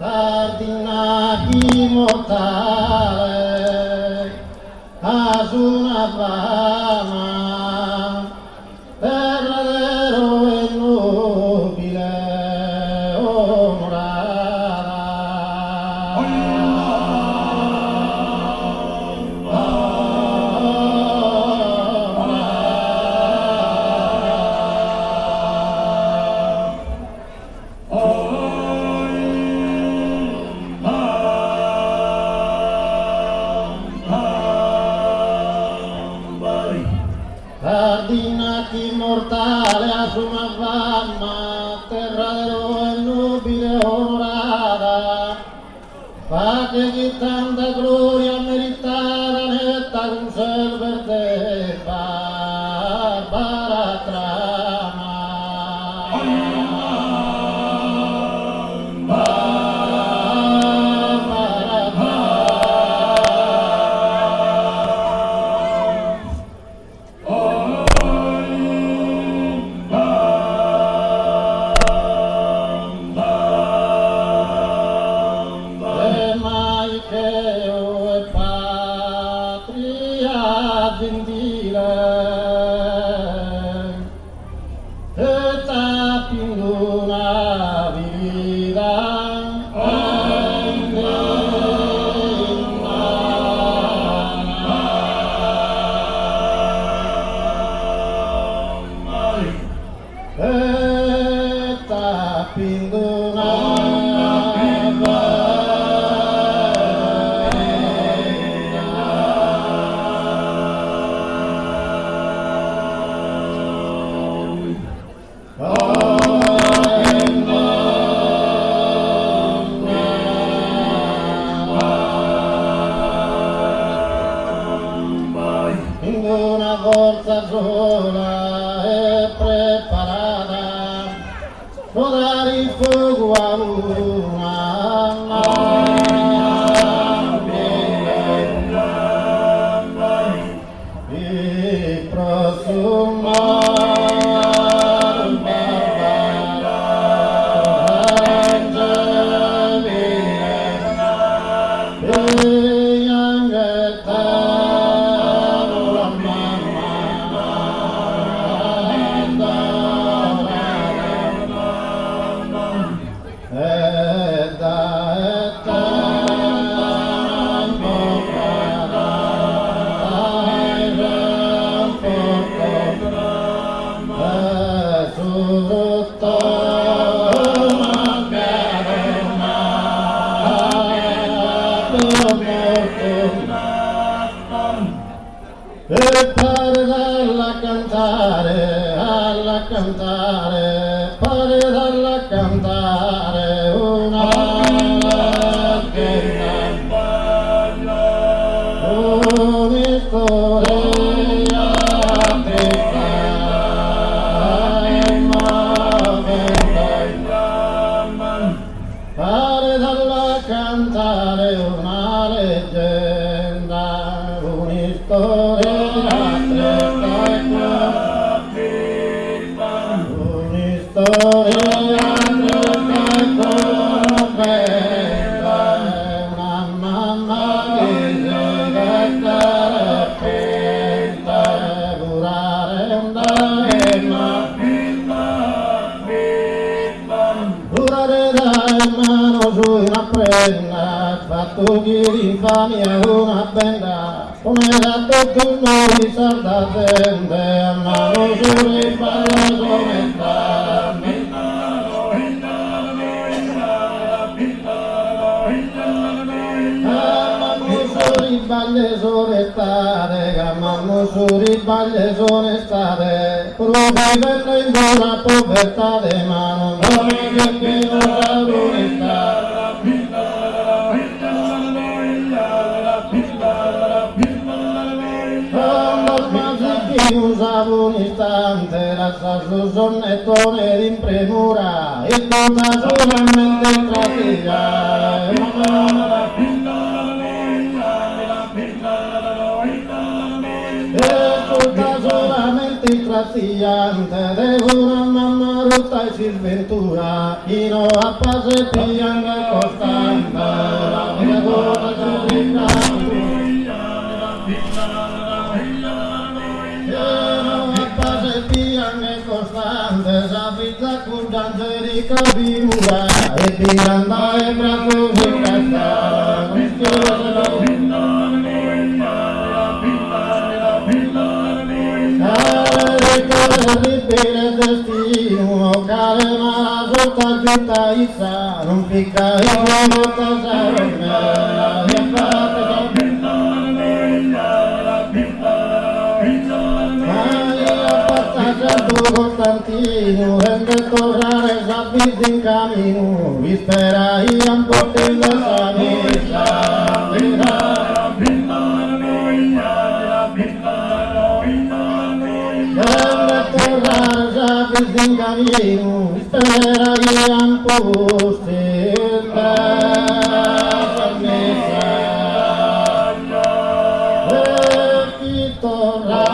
Sardinna immortale as una fama terra d'eroes nobile onorada. Sardinna immortale as una fama, terra d'eroes nobile onorada, faghe chi tanta gloria meritada netta cunserves de barbara trama. Barbara trama. E mai che oe patria gentile e t'ap'in d'una vida E t'ap'in d'una In d'una forza sola e preparada pro dare fogu a una E pro su moru barbaro E an ghettadu a mamma adorada E dae tando bocada dae s'importu E su fruttu mancadu mortu E paret a la cantare, a la cantare, paret a la cantare una leggenda, un'istoria trista e movente. Paret a la cantare una leggenda, un'istoria trista e Un'istoria trista e commovente, una mamma chi si ghettare pinte, furare dae Furare dae manos una prenda, fattu chi d'infamia una benda, ponet a totu nois sarda zente, a manos riballas onestade. Amamus riballes onestade, amamus riballes onestade, puru vivende in d'una povertade, ma non nos cherfimus aunistare. Dorma si pius ab un'istante, lassa su sonnettone in premura, e tutta solamente trasigliare. Resulta solamente straziante de una mamma rutta in s'isventura chi no apas e piangher costante No apas e piangher costante sa fiza cudda angelica figura e pigant dae bratzos in casta Cale terribile destinu o cale mala sorte at giutu a issa non fit gai devota sa Romea Aiat fata Santu Costantinu de nde torrare sa fiza in caminu isperaian pustis de sa missa. De nde torrare sa fiza in caminu isperaian pustis de sa missa. E chi torrare.